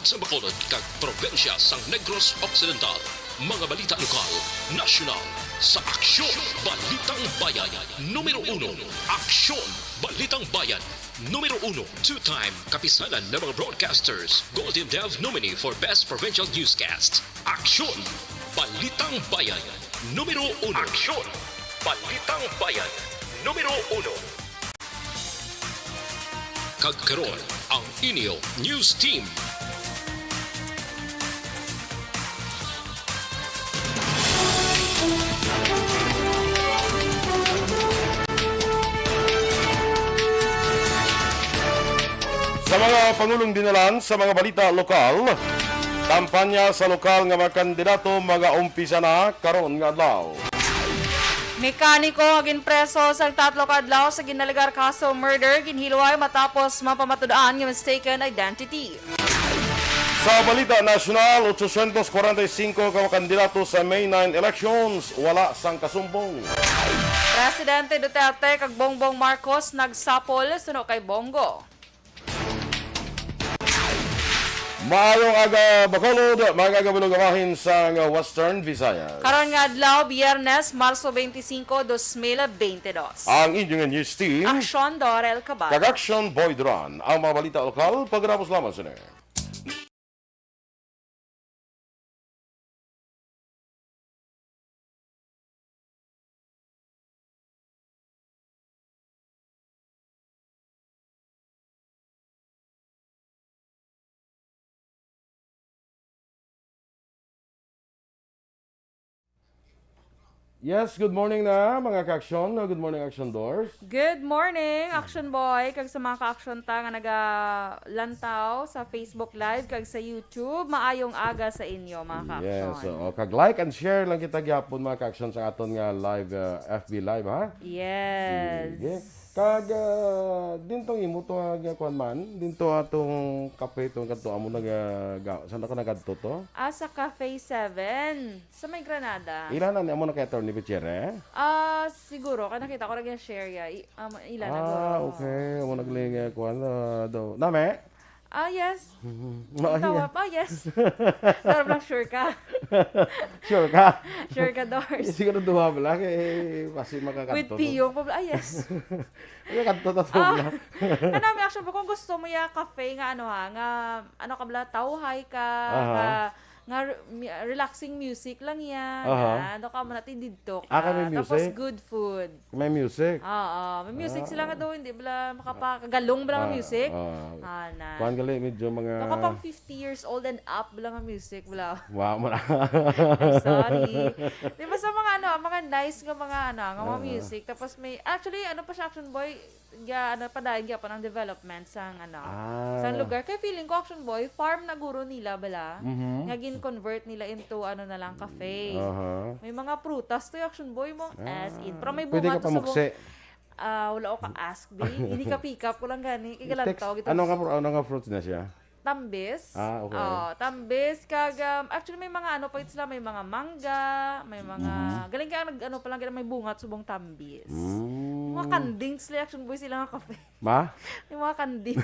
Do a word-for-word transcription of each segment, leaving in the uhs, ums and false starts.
Sa Bacolod kag probinsya sang Negros Occidental, mga balita lokal, nasyonal, sa Aksyon Balitang Bayan numero uno. Aksyon Balitang Bayan numero uno. Two-time kapisanan ng mga broadcasters, Golden Dove nominee for Best Provincial Newscast. Aksyon Balitang Bayan numero uno. Aksyon Balitang Bayan numero uno. Kag karon, ang inyo news team. Sa mga pangulong dinalan sa mga balita lokal, kampanya sa lokal nga mga kandidato magaumpisa na karon nga adlaw. Mekaniko nga ginpreso sang tatlo ka adlaw sa ginalegar kaso murder, ginhilway matapos mapamatud-an nga mistaken identity. Sa balita nasyonal, otso siyento kwarenta y singko ka mga kandidato sa May nine elections, wala sang kasumpong. Presidente Duterte kag Bongbong Marcos nagsapol suno kay Bongo. Maayong aga, Bacolod, mga kabilog, amahin sang Western Visayas. Karon nga adlaw, Biyernes, Marso twenty-five, dos mil twenty-two. Ang inyong news team, Aksyon Dorel Cabal. Kag Aksyon Boy Duran. Ang mga balita lokal, pagkatapos lamang sini. Yes, good morning na, mga ka-aksyon. Good morning, Aksyon Doors. Good morning, Aksyon Boy, kag sa mga ka-aksyon ta nga nagalantaw sa Facebook Live kag sa YouTube. Maayong aga sa inyo, mga ka-aksyon. Yes, oo. Kag like and share lang kita gyapon, mga ka-aksyon, sa aton nga live, uh, F B Live, ha? Yes. Sige. Kag, ah, din tong imo to nga kuan man, din to atong kape to kadto amo naga, ga-, saan ako nagadto to? Ah, sa Cafe Seven, sa may Granada. Ila na ni amo na kay Attorney Gutierrez? Ah, siguro kay nakita ko lagi share ya. I, um, ila na Ah, guro. Okay. Amo nagling, eh, kuan, ah, do. Name? Ah, yes. Ah, Ang tawag, yes. Ah, yes. Pero lang sure ka. Sure ka? Sure ka, Dors. Siguro duha bala kay basi With makakadto to. Piyong pa bala. Ah, yes. Makakadto ta to Ah, bala. Ano, may action po, kung gusto mo ya cafe nga ano ha, nga ano ka bala, tawhay ka, Aha. nga, nga re-, mi-, relaxing music lang yan. Aha. Nga, ano ka mo natin didto ka. Ah, kay may Tapos music? Good food. May music? Oo, may music Ah. sila nga daw, hindi bala makapakagalong bala nga Ah, music. Ah. Ah, na. Kuwan gali, medyo mga Baka pang fifty years old and up bala nga music, bala. Wow, mara. Ay, sorry. Di ba sa mga ano, mga nice nga mga ano, nga mga Ah. music. Tapos may, actually, ano pa siya, Action Boy, ga, ano, padayon gyapon ang development sang ano, Ah. sang lugar. Kay feeling ko, Action Boy, farm na guro nila bala, Mhm. nga gin-convert nila into ano na lang, cafe. Aha. May mga prutas to, Action Boy, mo Ah. as in. Pero may Pwede bunga ka to subong pamuksi. Ah, wala ko ka-ask, be. Hindi ka pick up ko lang gani. Kay Text, galantaw, gito. Ano nga, ano nga fruits na siya? Tambis. Ah, okay. Oh, tambis. Kag, um, actually, may mga ano pa sila. May mga mangga, may mga, Mhm. galing kaya nag, ano pa lang, may bunga at subong tambis. Mm. Mga kanding sila, Action Boy, sila nga kape. Ma? May mga kanding.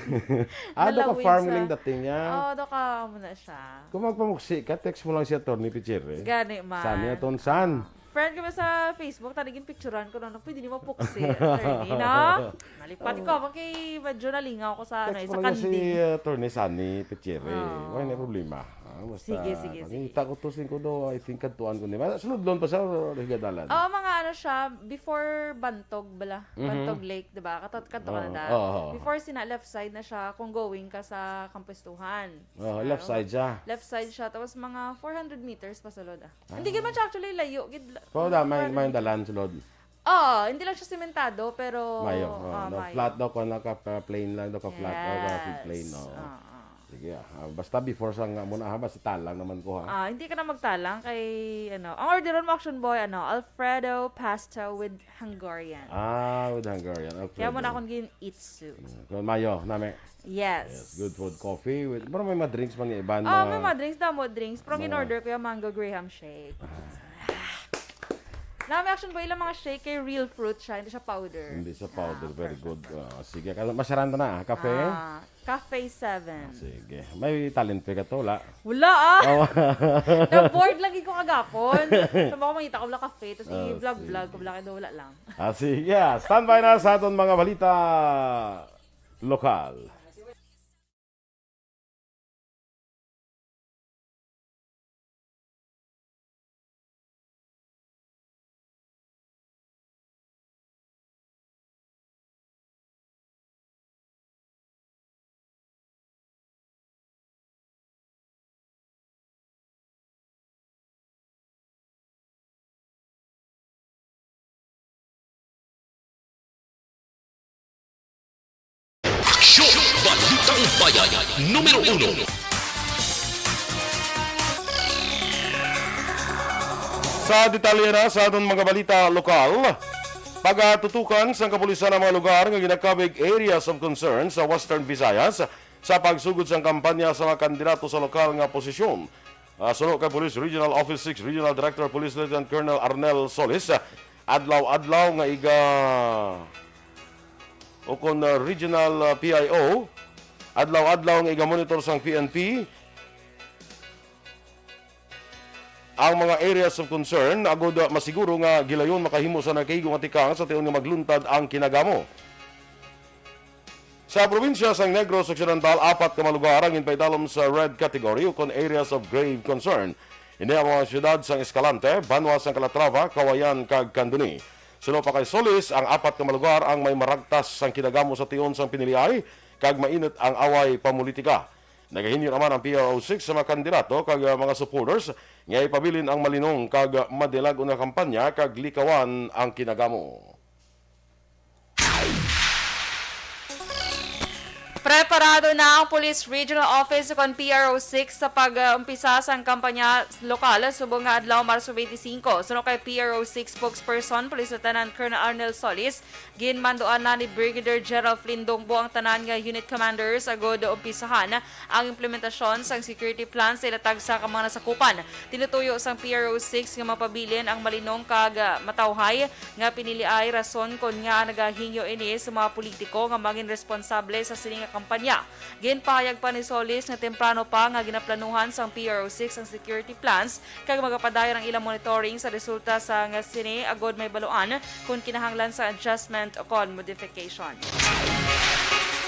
Ah, do ka Nalawig farming sa dating niya? Oo, do ka muna siya. Kung magpamuksi ka, text mo lang si Attorney Pichiri. Gani man. Saan niya ton, saan? Friend kami sa Facebook, tadi ginpicturan ko na, pwede ni mo puksi, attorney, no? Nalipat ko, Oh. Kay medyo nalingaw ko sa, ano, Text sa mo lang si, kanding. Uh, Attorney Sunny Pichiri. Oh. Wala na problema. Ah, basta, Sige, sige, sige. Kita ko to, singko do, I think, kadtuan ko ni. Mas, sulod lon pa sa Higadalan. Oo, mga ano siya, before Bantog bala. Mhm. Bantog Lake, di ba? Kato, kato ka na Oo, da. Oo, oo. Before sina, left side na siya kung going ka sa Kampuestuhan. Oo, Sa, left side siya. Left side siya. Tapos mga four hundred meters pa sulod, ah. Ah. Hindi gid man siya actually layo gid la-, Pero da, may, ano may gid. Dalan sulod. Oo, hindi lang siya sementado, pero, Mayo, oh, ah, no, mayo. Flat daw, kung naka, pa-, plain lang daw, ka-flat, oh, ka-, Yes. Plain, oh. Oo. Sige, ah. Ah, basta before sa nga muna, ha, basta talang naman ko, ha. Ah, hindi ka na magtalang kay, ano, ang orderon mo, Action Boy, ano, Alfredo pasta with Hungarian. Ah, with Hungarian. Okay, Kaya mo na then. Akong gin-itsu. Mm, kung mayo, nami. Yes. Yes, good food, coffee. With, pero may mga drinks man yung iba, Oh, mga may mga drinks, damo drinks. Pero ang mga in-order ko yung mango graham shake. Ah. Nami Action Boy, ilang mga shake kay real fruit siya, hindi siya powder. Hindi siya powder. Ah, very perfect, good. Perfect. Ah, sige, ka-, masyaranta na, ah, kape? Ah, Cafe seven. Ah, sige. May talent pa ka to, wala? Wala, ah. Oh. Na-bored lagi ko kagapon. Sa mga mangita ko, wala kape. Tapos Ah, i-vlog-vlog ko, sige. Wala kay wala lang. Ah, sige. Yeah. Standby na sa aton mga balita lokal. Show Balitang Bayan, numero uno. Sa detalye na sa aton mga balita lokal, pagatutukan sang kapulisan ang mga lugar nga ginakabig areas of concern sa Western Visayas sa pagsugod sang kampanya sa mga kandidato sa lokal nga posisyon. Ah, suno kay Police Regional Office six Regional Director Police Lieutenant Colonel Arnel Solis, ah, adlaw-adlaw nga iga-, o kon, ah, Regional, ah, P I O, adlaw-adlaw nga iga-monitor sang P N P ang mga areas of concern, agud, ah, masiguro nga gilayon makahimo sa nagkaigo nga tikang sa tion nga magluntad ang kinagamo. Sa probinsya sang Negros Occidental, apat ka mga lugar ang ginpaidalom sa red category ukon areas of grave concern. Ini ang mga siyudad sang Escalante, banwa sang Calatrava, Cauayan, kag Candoni. Suno pa kay Solis, ang apat ka mga lugar ang may maragtas sang kinagamo sa tion sang piniliay kag mainit ang away pamulitika. Nagahinyo naman ang P R O six sa mga kandidato kag, ah, mga supporters nga ipabilin ang malinong kag madilag-on nga kampanya kag likawan ang kinagamo. Preparado na ang Police Regional Office ukon P R O six sa pag-umpisa sang kampanya lokal subong nga adlaw, Marso twenty-five. Suno kay P R O six spokesperson, Police Lieutenant Colonel Arnel Solis, ginmanduan na ni Brigadier General Flindong Bo ang tanan nga unit commanders agud umpisahan ang implementasyon sang security plan sa ilatag sa ka mga nasakupan. Tinutuyo sang P R O six nga mapabilin ang malinong kag, ah, matawhay nga piniliay, rason kon ngaa nagahingyo ini sa mga politiko nga mangin responsable sa sini nga kampanya. Ginpahayag pa ni Solis nga temprano pa nga ginaplanuhan sang P R O six ang security plans kag magapadayon ang ilang monitoring sa resulta sang sini agud mahibaluan kon kinahanglan sa adjustment o kon modification.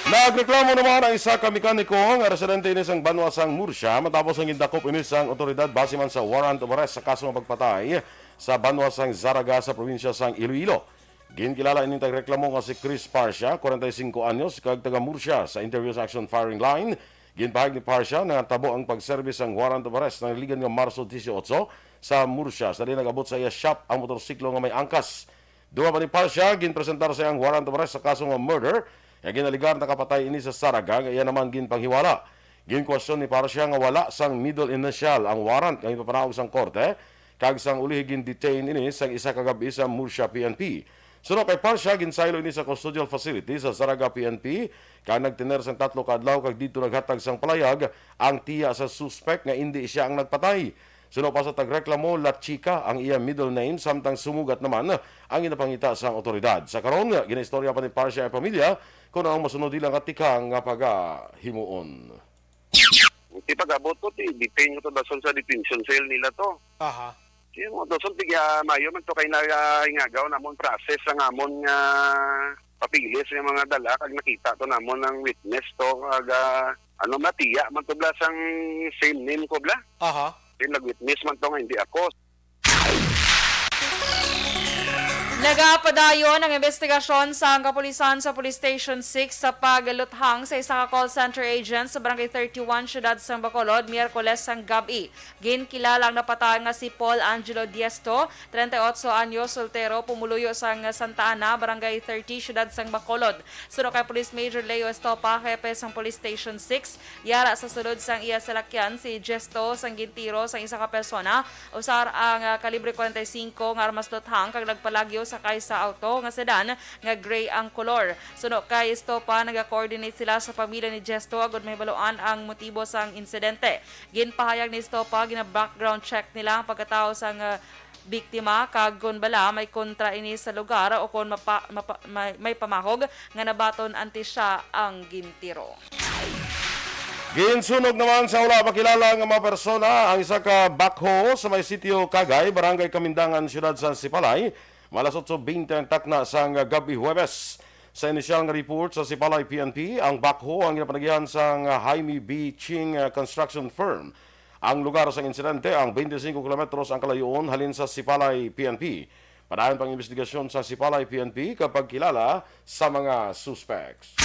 Nagreklamo naman ang isa ka mekaniko nga residente ini sang banwa sang Murcia matapos ang gindakop ini sang awtoridad base man sa warrant of arrest sa kaso nga pagpatay sa banwa sang Zarraga sa probinsya sang Iloilo. Ginkilala ining tagreklamo nga si Chris Parcia, kwarenta y singko anyos, kag taga Murcia. Sa interview sa Action Firing Line, ginpahayag ni Parcia nga natabo ang pagserbi sang warrant of arrest nangaligan nga Marso dieciocho sa Murcia, sa diin nag-abot sa iya shop ang motorsiklo nga may angkas. Dugang pa ni Parcia, ginpresentar sa iya ang warrant of arrest sa kaso nga murder, nga ginalegar nakapatay ini sa Zarraga nga iya naman ginpanghiwala. Ginkwestiyon ni Parcia nga wala sang middle initial ang warrant nga ginpapanaog sang korte, kag sang ulihi gin-detain ini sang isa ka gab-i sa Murcia P N P. Suno kay Parcia, ginsaylo ini sa custodial facility sa Zarraga P N P, kag nagtener sang tatlo ka adlaw, kag didto naghatag sang palayag ang tiya sa suspek nga indi sia ang nagpatay. Suno pa sa tagreklamo, La Chica ang iya middle name, samtang Sumugat naman ang ginapangita sang awtoridad. Sa karon, ginaistorya pa ni Parcia ang pamilya kung ano ang masunod nila nga tikang nga pagahimuon. Ti pag-abot ko, ti detain ko to, dason sa detention cell nila to. Aha. Ti mo, dason, tigya mayo man to kay na, ah, ingagaw namon process ang amon nga papeles nga mga dala, kag nakita to namon ang witness to, kag, ah, ano, matiya man to bla sang same name ko bla. Aha. Ti nag-witness man to nga hindi ako. Nagapadayon ang investigasyon sang kapulisan sa Police Station six sa pagluthang sa isa ka call center agent sa Barangay thirty-one, Siyudad sang Bacolod, Miyerkules sang gab-i. Ginkilala ang napatay nga si Paul Angelo Diesto, treinta y ocho anyos, soltero, pumuluyo sang Santa Ana, Barangay thirty, Siyudad sang Bacolod. Suno kay Police Major Leo Estopa, hepe sang Police Station six, yara sa sulod sang iya salakyan si Diesto sang gintiro sang isa ka persona. Usar ang, ah, kalibre kwarenta y singko nga armas luthang kag nagpalagyo sakay sa auto nga sedan nga gray ang kolor. Suno kay Estopa, naga-coordinate sila sa pamilya ni Diesto agud mahibaluan ang motibo sang insidente. Ginpahayag ni Estopa, gina-background check nila ang pagkatawo sang, ah, biktima, kag kon bala may kontra ini sa lugar o kon mapa-, mapa-, may, may pamahog nga nabaton antes siya ang gintiro. Ginsunog naman sa wala makilala nga mga persona ang isa ka backhoe sa may sitio Kagay, Barangay Kamindangan, Siyudad sa Sipalay, mga alas otso bente ang takna sang gab-i Huwebes. Sa inisyal nga report sa Sipalay P N P, ang backhoe ang ginapanagihan sang Jaime B. Ching, uh, construction firm. Ang lugar sang insidente ang twenty-five kilometros ang kalayoon halin sa Sipalay P N P. Padayon pang investigasyon sa Sipalay P N P kag pagkilala sa mga suspects.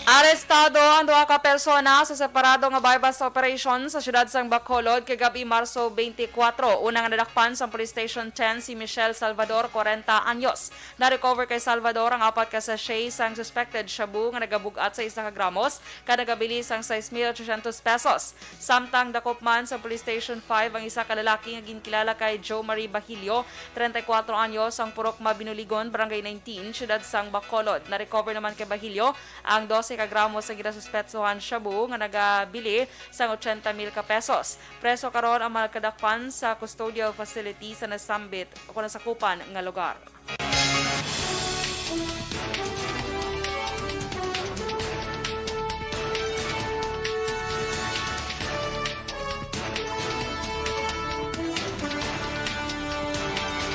Arestado ang duha ka persona sa separado nga buy-bust operation sa siyudad sang Bacolod kagab-i, Marso twenty-four. Una nga nadakpan sa Police Station ten si Michelle Salvador, kwarenta anyos. Na-recover kay Salvador ang apat ka sachet sang suspected shabu nga nagabug-at sa isa ka gramos kag nagabili sang sais mil trescientos pesos. Samtang dakop man sa Police Station five ang isa ka lalaki nga ginkilala kay Joe Marie Bahilio, treinta y cuatro anyos, ang purok Mabinuligon, Barangay nineteen, siyudad sang Bacolod. Na-recover naman kay Bahilio ang dose ka gramo sa ginasuspetsohan shabu nga nagabili sang ochenta mil ka pesos. Preso karon ang mga kadakpan sa custodial facility sa nasambit o nasakupan nga lugar.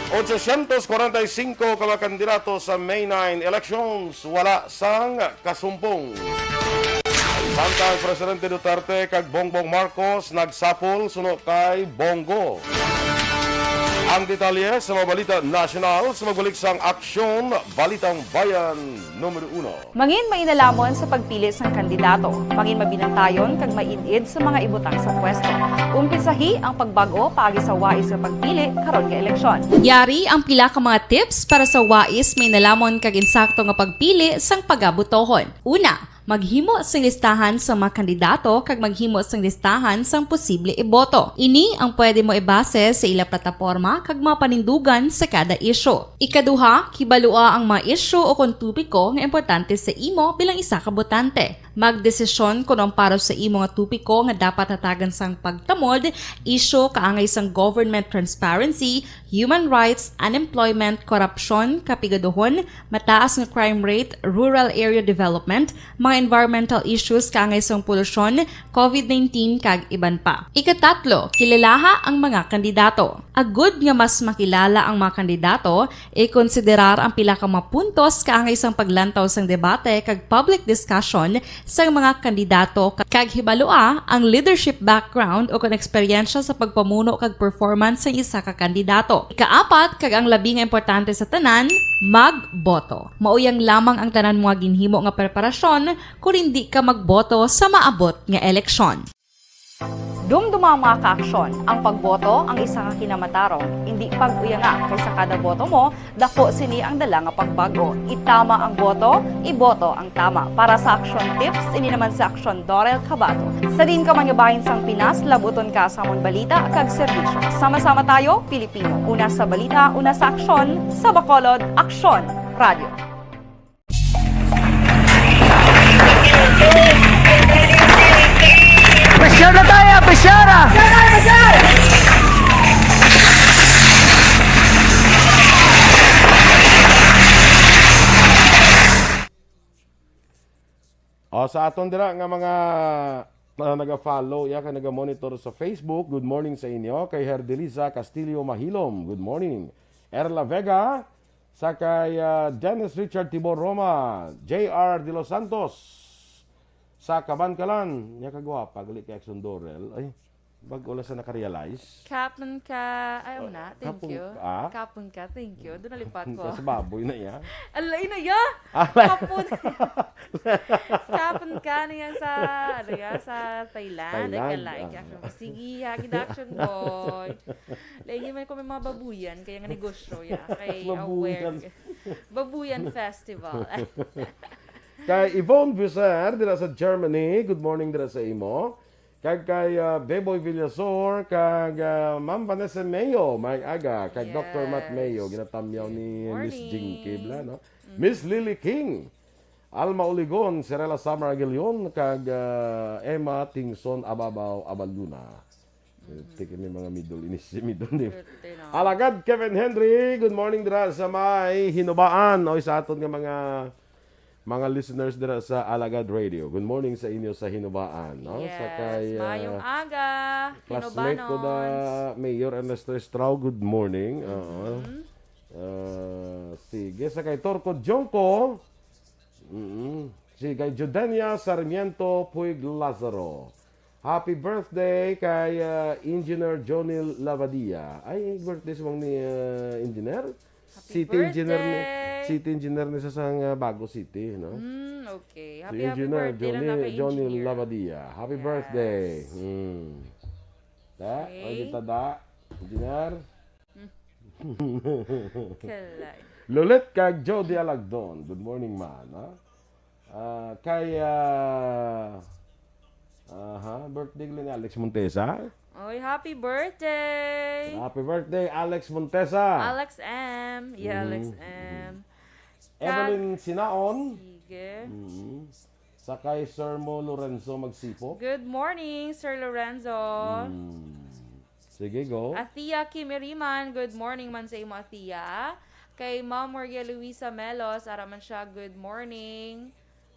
Ochocientos kwarenta y cinco ka mga kandidato sa May nine elections wala sang kasumpong. Samtang Presidente Duterte kag Bongbong Marcos nagsapol suno kay Bong Go. Ang detalye sa mga balita nasyonal sa magbalik sang Aksyon, Balitang Bayan numero uno. Mangin mainalamon sa pagpili sang kandidato, mangin mabinantayon kag maid-id sa mga ibutang sa pwesto. Umpisahi ang pagbag-o paagi sa wais nga pagpili karon nga eleksyon. Yari ang pila ka mga tips para sa wais, mainalamon kag insakto nga pagpili sang pagabotohon. Una, maghimo sing listahan sa mga kandidato kag maghimo sing listahan sang posible iboto. Ini ang pwede mo ibase sa ila plataporma kag mga panindugan sa kada isyu. Ikaduha, kibalua ang mga isyu o kon topiko nga importante sa imo bilang isa ka botante. Magdesisyon kon ang para sa imo nga topiko nga dapat hatagan sang pagtamod, isyu kaangay sang government transparency, human rights, unemployment, korupsyon, kapigaduhon, mataas nga crime rate, rural area development, mga environmental issues kaangay sang polusyon, covid nineteen, kag iban pa. Ikatatlo, kilalaha ang mga kandidato. Agud nga mas makilala ang mga kandidato, ikonsiderar ang pila ka mga puntos kaangay sang paglantaw sang debate kag public discussion sang mga kandidato, kag hibalua ang leadership background o kon eksperyensya sa pagpamuno kag performance sang isa ka kandidato. Ikaapat, kag ang labi nga importante sa tanan, magboto. Mauyang lamang ang tanan mo nga ginhimo nga preparasyon kon indi ka magboto sa maabot nga eleksyon. Dumduma ang mga kaaksyon, ang pagboto ang isa ka kinamatarong, indi pag-uyanga, kay sa kada boto mo, dako sini ang dala nga pagbag-o. Itama ang boto, iboto ang tama. Para sa Aksyon Tips, ini naman si Aksyon Dorel Cabato. Sa diin ka man nga bahin sang Pinas, labuton ka sa amon balita kag serbisyo. Sama-sama tayo, Pilipino. Una sa balita, una sa aksyon, sa Bacolod, Aksyon Radio. Pressure na tayo, pressure na! O, sa aton dira nga mga, ah, naga-follow, ya, kay naga-monitor sa Facebook, good morning sa inyo. Kay Herdelisa Castillo Mahilom, good morning. Erla Vega, sa kay, ah, Dennis Richard Tibor Roma, J R De Los Santos, sa Kabankalan, ya, kagwapa, gali kay Aksyon Dorel. Ay, bag-o lang sa nakarealize. Kapon ka. Ay, una. Thank you. Kapon ka. Kapon ka. Thank you. Doon nalipat ko. Sa baboy na iya. Alay na iya. Ah, kapon. Kapon ka niya sa, ano ya, sa Thailand. Thailand, nagka-like ah. Ako. Sige, ha, gid-action boy. Lagi man ko may mga babuyan, kaya nga negosyo ya. Kay babuyan. Aware. Babuyan Festival. Kay Yvonne Buser, dira sa Germany. Good morning dira sa imo. Kag kay, ah, Beboy Villasor, kag, ah, Ma'am Vanessa Mayo, may aga, kag Doctor Matt Mayo, yes, ginatamyaw ni Miss Jinky Bla, no? Mm. Miss Lily King, Alma Oligon, Cirela Summer Aguilion, kag, ah, Emma Tingson Ababaw Abaluna. Tiki may mga middle, inis si middle name. Swerte na. Alagad Kevin Henry, good morning dira sa may Hinubaan. Oy, sa aton nga mga, mga listeners dira sa Alagad Radio. Good morning sa inyo sa Hinubaan, no? Sa Yes, kay, ah, maayong aga, classmate ko na Hinubanons. Mayor Ernesto Estrao, good morning. Oo. Mhm. Ah, sige, sa kay Torco Jongco. Mm. Si kay Judenia Sarmiento Puig Lazaro. Happy birthday kay, ah, Engineer Johnny Lavadia. Ay, birthday sa ni, ah, Engineer? Happy City Engineer ni, birthday! City Engineer ni sa sang, ah, Bago City, no? Mm, okay. Si Happy, happy Engineer birthday lang na Johnny, kay Johnny Engineer. Lavadia. Happy Yes. birthday. Mm. Da, Okay. oy, kita da. Engineer? Kalay. Lolet kag Jody Alagdon. Good morning, man, ha? Ah, kay, ah, aha, birthday ni Alex Montesa. Oy, happy birthday! Happy birthday, Alex Montesa. Alex M. Yeah, Alex Mhm. M. Evelyn Sinaon. Sige. Mhm. Sa kay Sir Mo Lorenzo Magsipo. Good morning, Sir Lorenzo. Mm. Sige, go. Athea Kim Iriman, good morning man sa imo, Athea. Kay Ma'am Maria Luisa Melos, ara man siya, good morning.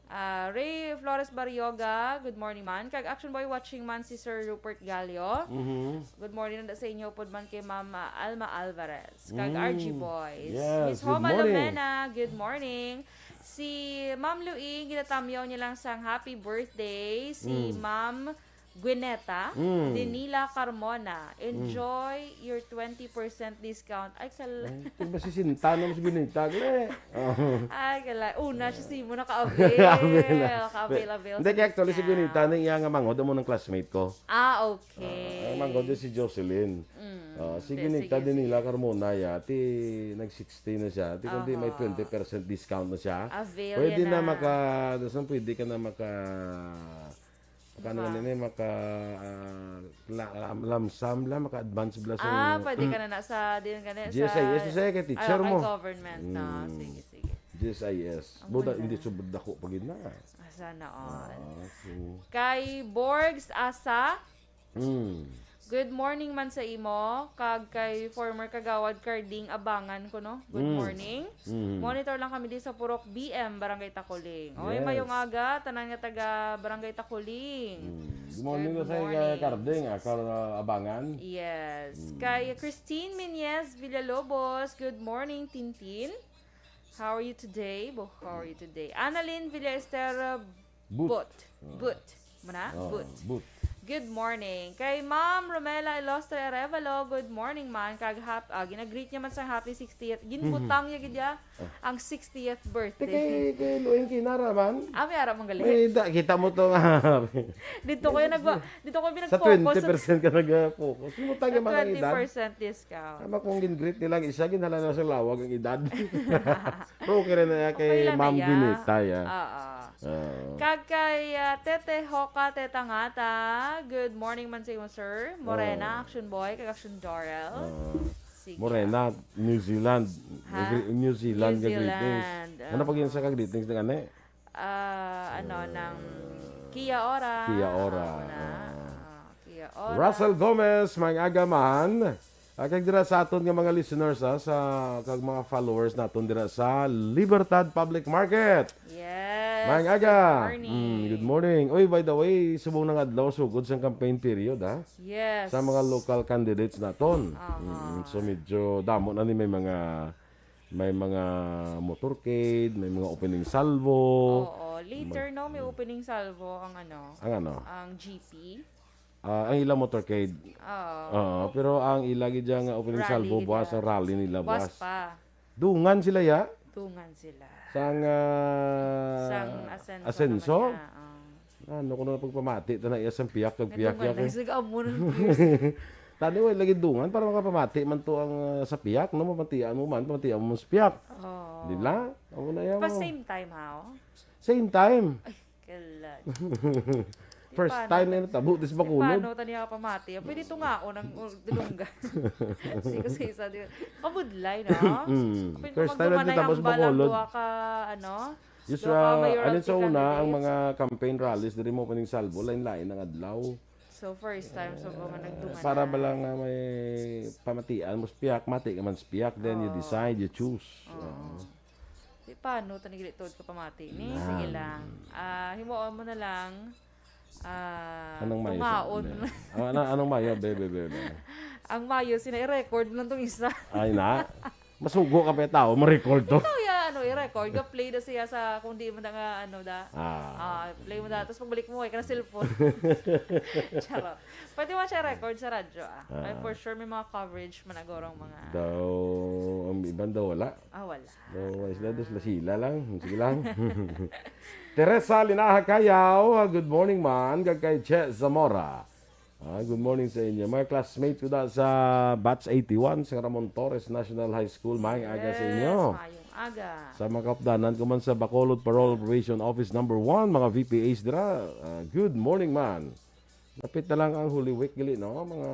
Ah, Ray Flores Barrioga, good morning man. Kag Action Boy watching man si Sir Rupert Galio. Mhm. Good morning na sa inyo pod man kay Ma'am, ah, Alma Alvarez. Kag Mm. R G Boys. Yes, Miss good Homa morning. Lomena, good morning. Si Ma'am Louie, ginatamyaw niya lang sang happy birthday. Si Mm. Ma'am Gwyneta Mm. Denila Carmona, Mm. enjoy your twenty percent discount. Ay, kal- Ay, kung ba si Sinta na mas Gwyneta, gle? Oh. Ay, kala, una siya si mo naka-avail. Avail na. Ka-avail, avail Hindi, sa kaya actually, si discount. Gwyneta na iya nga manghod, amo ng classmate ko. Ah, okay. Ah, ang manghod si Jocelyn. Mm, Ah, si sige, Gwyneta sige, din nila sige. Carmona, ya, ti nag-sixty na siya. Ti kundi may Aha. twenty percent discount na siya. Avail Pwede yan na na. maka, dasan pwede ka na maka, maka, ano Maka- nga nini, maka, ah, la-, um, lump sum la, maka-advance bla sa Ah, pwede ka na na sa, din ka na G S I S, sa, sa kay teacher ah, kay mo. government na. Mm. Sige, sige. G S I S. Ang Buda, ganda. hindi subod dako pa gid na. Ah, sana all. Ah, so. Kay Borgs Asa, Mm. Good morning man sa imo, kag kay former Kagawad Carding Abangan ko, no? Good Mm. morning. Mm. Monitor lang kami di sa Purok B M, Barangay Takuling. Oy, Yes. mayong aga, tanan nga taga Barangay Takuling. Mm. Good morning Good na sa morning. Karding, ah, Kar-, ah, Abangan. Yes. Mm. Kay Christine Miñez Villalobos, good morning, Tintin. How are you today? Bo, how are you today? Annalyn Villaester, uh, Boot. Boot. Ah. Boot. Muna? Ah, Boot. Boot. Good morning. Kay Ma'am Romela Ilostre Arevalo, good morning man. Kag hap-, ah, ginagreet niya man sa happy sixtieth. Ginbutang niya gid ya Ah. ang sixtieth Ti birthday. kay, kay Lueng Kinara man. Ah, may ara mong gali. May da-, kita mo to nga. Dito ko yung nagwa-, dito ko Sa pinag-focus. twenty percent ka nag-focus. Mo tayo Sa man ang edad. twenty percent discount. Tama kung gin-greet nila ang isa, ginhala na sa lawag ang edad. Pero okay rin na yan kay Okay lang na Ma'am yan. Ginita, ya. Oo. Oo. Kag kay, ah, Tete Hoka, Teta Ngata, good morning man sa imo, sir. Morena, Oo. Action Boy, kag Action Dorel. Oo. Sige. Morena, New Zealand. Ha? Gre-, New Zealand New nga greetings. Zealand, Ano pag yun oo. sa ka-greetings na gani? Ah, ano, Ah. ng Kia Ora. Kia Ora, Oo na. ah. Ah, Kia Ora. Russell Gomez, maayong aga man. Ah, kag dira sa aton nga mga listeners, ah, sa, kag mga followers naton dira sa Libertad Public Market. Yes. Maayong aga. Good morning. Mm, good morning. Uy, by the way, subong nga adlaw, sugod sang campaign period, ha? Yes. Sa mga local candidates naton. Aha. Mm, so medyo damo na ni may mga, may mga motorcade, may mga opening salvo. Oo, later, Mag- no, may opening salvo ang ano, Ang ano? ang G P. Ah, ang ilang motorcade. Oo. Oo, pero ang ila gid dyan nga opening Rally salvo gid buwas, dyan. ang rally nila Buwas buwas. pa. Dungan sila, ya? Dungan sila. Sang, ah, Sang Asenso Asenso? naman na, oh. Ano ko na pagpamati, ta na iya sang piyak, kag Nga piyak, dungan piyak, lang eh. sila, amo ng Tani, way lagi dungan para makapamati man to ang, ah, sa piyak, no? Mamatian mo man, pamatian mo sa piyak. Oo. Di la? Amo na yan, Pa oh. same time, ha, oh? Same time. Ay, Kalat. First Paano time ta-, na natabo, dis eh, Bacolod. Paano tani nga pamati? Pwede to nga ako ng, uh, dulunggan. Sige, sige, sa, di ba? Kabudlay, no? Mm. Kapin First ko time na magdumanay natabo ang sa balang Bacolod. dua ka, ano? Yes, Dua ka ah, mayoral alin sa una, ang candidates. mga campaign rallies, diri mo pa ning salvo, lain-lain ang adlaw. So, first time sa mga nagdungan Para na. ba lang nga may pamatian mo sa pihak, mati ka man sa pihak, then you Oo. decide, you choose. Oo. Oo. Di paano, tani gali tuod ka pamati ni? Sige Yan. lang. Ah, himuon mo na lang. Ah, Anong mayo? tungaon. Ano, ano, anong mayo, bebe, bebe? Ang mayo, sina i-record mo lang tong isa. Ay na. Masugo ka pa yung tao, ma-record to. Ikaw ya, ano, i-record. Ga-play na siya sa, kung di mo na nga, ano, da. Ah. Ah, play mo da. Tapos pagbalik mo, ay ka na cellphone. Charot. Pwede mo siya record sa radyo, ah. Ay, Ah. for sure, may mga coverage man agorong mga... Daw, ang iban daw wala. Ah, wala. Daw, wala sila, daw sila, sila lang. Sige lang. Teresa Linaha Cayaw, good morning man. Kag kay Che Zamora. Ah, good morning sa inyo. Mga classmate ko da sa batch eighty-one sa Ramon Torres National High School. Maayong aga sa inyo. Yes, maayong aga. Sa mga kaupdanan ko man sa Bacolod Parole Probation Office number one, mga V P As dira. Ah, good morning man. Lapit na lang ang Holy Week, gali, no? Mga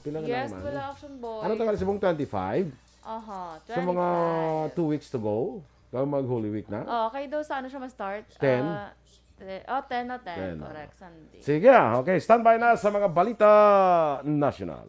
pila na Yes, lang man. wala, Action Boy. Ano tawag sa mong twenty-five? Aha, Sa mga twenty-five. two weeks to go, kaya mag Holy Week na? Oh, kay daw sa ano siya ma-start? Ten? Ah, te- oh, ten na ten. Ten, oh. Correct, Sunday. Sige, okay. Standby na sa mga balita national.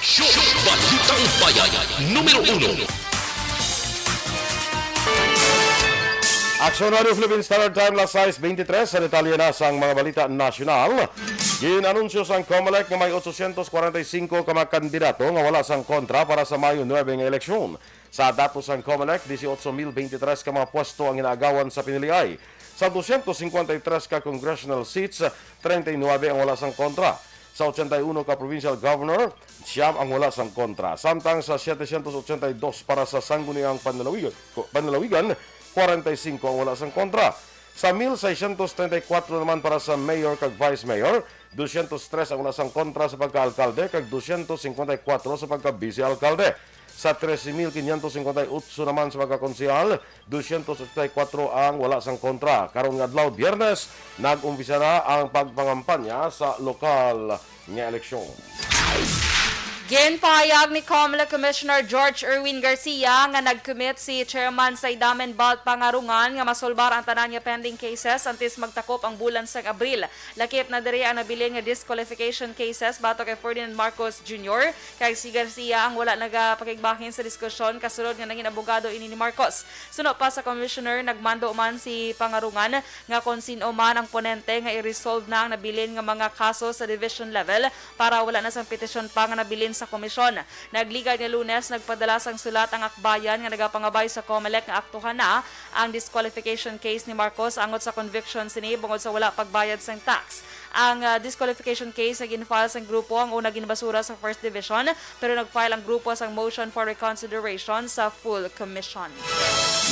Show Balitang Bayan numero uno. Aksyon Radio Philippine Standard Time, las sais beintitrés. Sa detalye na sang mga balita nasyonal, gin-anunsyo sang Comelec nga may otsosyentos kwarenta y singko ka mga kandidato nga wala sang kontra para sa Mayo nuebe nga eleksyon. Sa datos sang Comelec, dieciocho mil veintitrés ka mga pwesto ang ginaagawan sa piniliay. Sa doscientos cincuenta y tres ka congressional seats, treinta y nuebe ang wala sang kontra. Sa ochenta y uno ka provincial governor, siyam ang wala sang kontra. Samtang sa setecientos ochenta y dos para sa Sangguniang Panlalawigan, Panlalawigan, kwarenta y singko ang wala sang kontra. Sa mil seiscientos treinta y cuatro naman para sa mayor kag vice mayor, doscientos tres ang wala sang kontra sa pagka-alkalde kag doscientos cincuenta y cuatro sa pagka-vice-alkalde. Sa trese mil quinientos cincuenta y ocho naman sa pagkakonsehal, dosyentos ochenta y kuwatro ang wala sang kontra. Karon nga adlaw, Biyernes, nag-umpisa na ang pagpangampanya sa lokal nga eleksyon. Ginpahayag ni Comelec Commissioner George Erwin Garcia nga nag-commit si Chairman Saidamen Balt Pangarungan nga masulbar ang tanan nga pending cases antes magtakop ang bulan sang Abril. Lakip na diri ang nabilin nga disqualification cases batok kay Ferdinand Marcos Junior, kag si Garcia ang wala nagapakigbahin sa diskusyon kasulod nga nangin abogado ini ni Marcos. Suno pa sa Commissioner, nagmando man si Pangarungan nga kon sin-o man ang ponente nga i-resolve na ang nabilin nga mga kaso sa division level para wala na sang petisyon pa nga nabilin sa komisyon. Nagligad nga Lunes, nagpadala sang sulat ang akbayan nga nagapangabay sa Comelec nga aktuhan na ang disqualification case ni Marcos angot sa conviction sini bangod sa wala pagbayad sang tax. Ang ah, disqualification case nga gin-file sang grupo ang una ginbasura sa First Division, pero nag-file ang grupo sang motion for reconsideration sa full commission.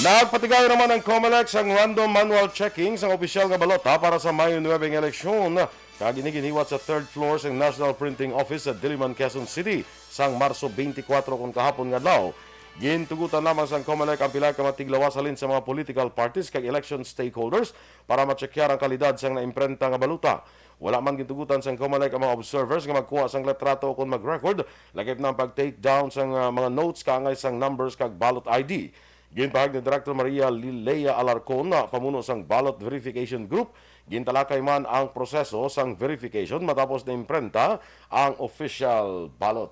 Nagpatigayon naman ang Comelec sang random manual checking sang opisyal nga balota para sa Mayo nuebe nga eleksyon, kag ini ginhiwat sa third floor sang National Printing Office sa Diliman, Quezon City, sang Marso twenty-four kon kahapon nga adlaw. Gintugutan lamang sang Comelec ang pila ka mga tiglawas halin sa mga political parties kag election stakeholders para matsekyar ang kalidad sang naimprenta nga balota. Wala man gintugutan sang Comelec ang mga observers nga magkuha sang litrato ukon mag-record, lakip na ang pag-take down sang ah, mga notes kaangay sang numbers kag ballot I D. Ginpahayag ni Director Maria Lilea Alarcon, ah, pamuno sang Ballot Verification Group, gintalakay man ang proseso sang verification matapos na imprenta ang official ballot.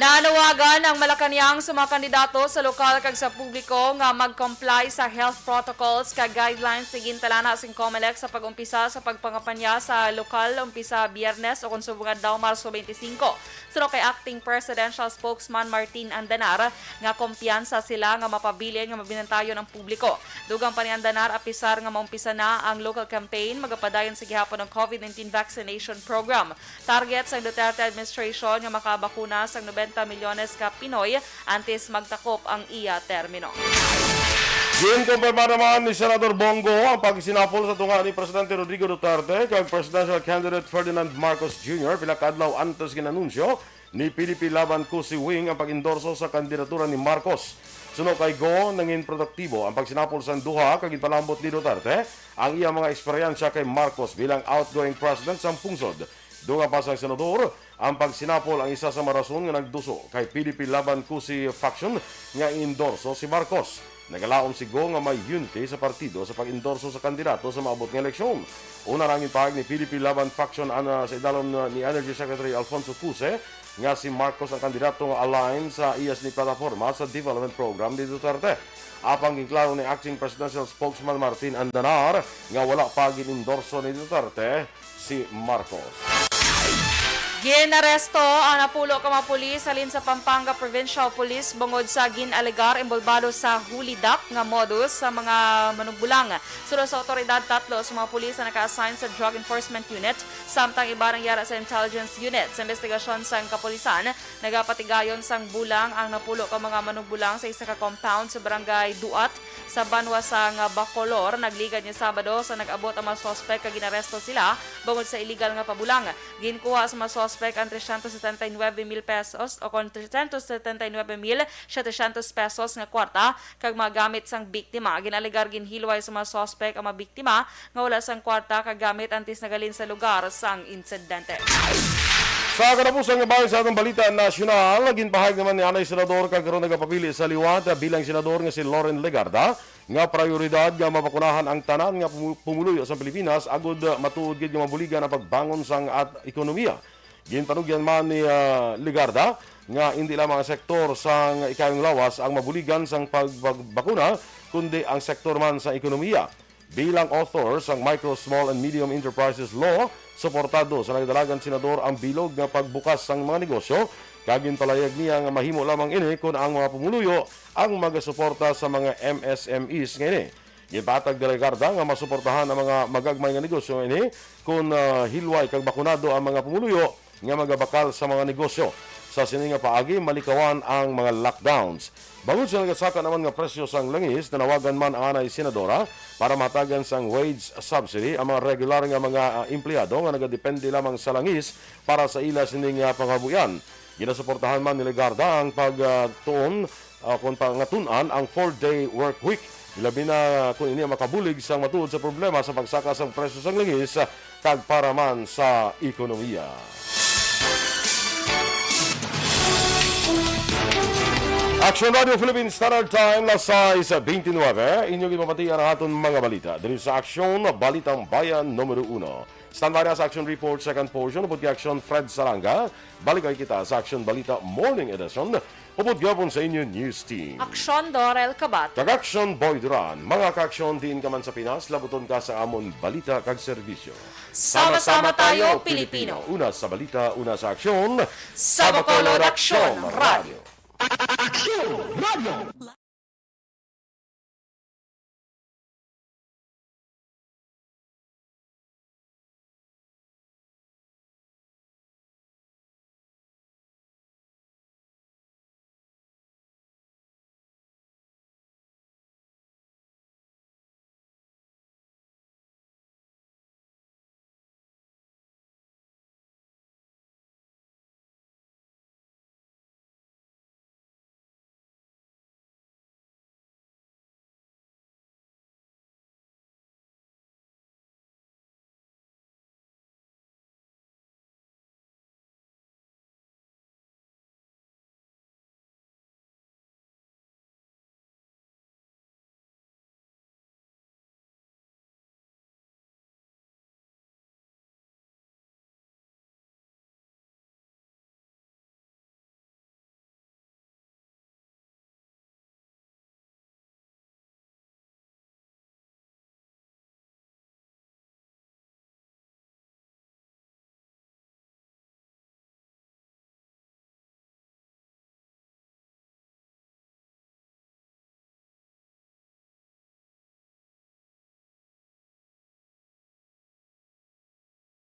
Nanawagan ang Malacañang sa mga kandidato sa lokal kag sa publiko nga mag-comply sa health protocols kag guidelines nga gintalana sang Comelec sa pag-umpisa sa pagpangampanya sa lokal umpisa Biyernes o kon subong adlaw, Marso twenty-five. Suno kay Acting Presidential Spokesman Martin Andanar nga kumpiyansa sila nga mapabilin nga mabinantayon ang publiko. Dugang pa ni Andanar, apisar nga maumpisa na ang local campaign, magapadayon sa gihapon ang COVID nineteen vaccination program. Target sang Duterte administration nga makabakuna sang nobenta milyones ka Pinoy antes magtakop ang iya termino. Ginkumpirma naman ni Senador Bong Go ang pagsinapol sa tunga ni Presidente Rodrigo Duterte kag presidential candidate Ferdinand Marcos Junior pila ka adlaw antes gin-anunsyo ni P D P Laban Kusi Wing ang pag-endorso sa kandidatura ni Marcos. Suno kay Go, nangin produktibo ang pagsinapol sang duha kag ginpalambot ni Duterte ang iya mga eksperyensya kay Marcos bilang outgoing president sang pungsod. Dugang pa sang senador, ang pagsinapol ang isa sa mga rason nga nagduso kay P D P Laban Kusi faction nga i-endorso si Marcos. Nagalaom si Go nga may unity sa partido sa pag-endorso sa kandidato sa maabot nga eleksyon. Una ra ang ginpahayag ni P D P Laban faction ana sa idalom na ni Energy Secretary Alfonso Cuse nga si Marcos ang kandidato nga align sa iya sini plataporma sa development program ni Duterte. Apang ginklaro ni Acting Presidential Spokesman Martin Andanar nga wala pa gin-endorso ni Duterte si Marcos. Ginaresto ang napulo ka mga pulis halin sa Pampanga Provincial Police bungod sa gin-alegar inbolbado sa hulidak nga modus sa mga manugbulang. Suno sa awtoridad, tatlo sa mga pulis ang naka-assign sa Drug Enforcement Unit, samtang iban ang yara sa Intelligence Unit. Sa investigasyon sang kapulisan, nagapatigayon sang bulang ang napulo ka mga manugbulang sa isa ka compound sa Barangay Duat, sa banwa sang Bacolor. Nagligad nga Sabado sa nag-abot ang mga suspek kag ginaresto sila bungod sa iligal nga pabulang. Ginkuha sa mga suspek ang trescientos setenta y nueve mil pesos o kon trescientos setenta y nueve mil setecientos pesos nga kwarta kag mga gamit sang biktima. Gin-alegar ginhilway sa mga suspek ang mga biktima nga wala sang kwarta kag gamit antes nagalin sa lugar sang insidente. Sa katapusan nga bahin sa atong balita nasyonal, ginpahayag naman ni anay senador kag karon nagapapili sa liwat bilang senador nga si Loren Legarda nga prioridad nga mabakunahan ang tanan nga pumu-, pumuluyo sa Pilipinas agud matuod gid nga mabuligan ang pagbangon sang at ekonomiya. Ginpanugyan man ni ah, Legarda nga indi lamang ang sektor sang ikayong lawas ang mabuligan sang pagbakuna, kundi ang sektor man sa ekonomiya. Bilang author sang Micro, Small and Medium Enterprises Law, suportado sa nagdalagan senador ang bilog nga pagbukas sang mga negosyo, kag ginpalayag niya nga mahimo lamang ini kon ang mga pumuluyo ang magasuporta sa mga M S M Es nga ini. Ginpatag ni Legarda nga masuportahan ang mga magagmay nga negosyo nga ini kon ah, hilway kag bakunado ang mga pumuluyo nga magabakal sa mga negosyo. Sa sini nga paagi, malikawan ang mga lockdowns. Bangod sa nagasaka naman nga presyo sang langis, nanawagan man ang anay senadora para mahatagan sang wage subsidy ang mga regular nga mga ah, empleyado nga nagadepende lamang sa langis para sa ila sining ah, pangabuhian. Ginasuportahan man ni Legarda ang pagtuon, ah, kung pangatun-an ang four-day work week, labi na kung ini ang makabulig sang matuod sa problema sa pagsaka sang presyo sang langis, ah, kag para man sa ekonomiya. Action Radio Philippine Standard Time, las sais veintinueve. Inyong ipamatian ang aton mga balita diri sa Aksyon, Balitang Bayan numero uno. Standby na sa Action Report second portion, upod kay Action Fred Salanga. Balik kita sa Action Balita Morning Edition, upod gyapon sa inyo news team. Aksyon Dorel Kabat. Kag Action Boy Duran. Mga ka-aksyon, diin ka man sa Pinas, labuton ka sa amon balita kag serbisyo. Sama-sama tayo, Pilipino. Una sa balita, una sa aksyon. Sa Bacolod, Aksyon Radio. Aksyon Radio.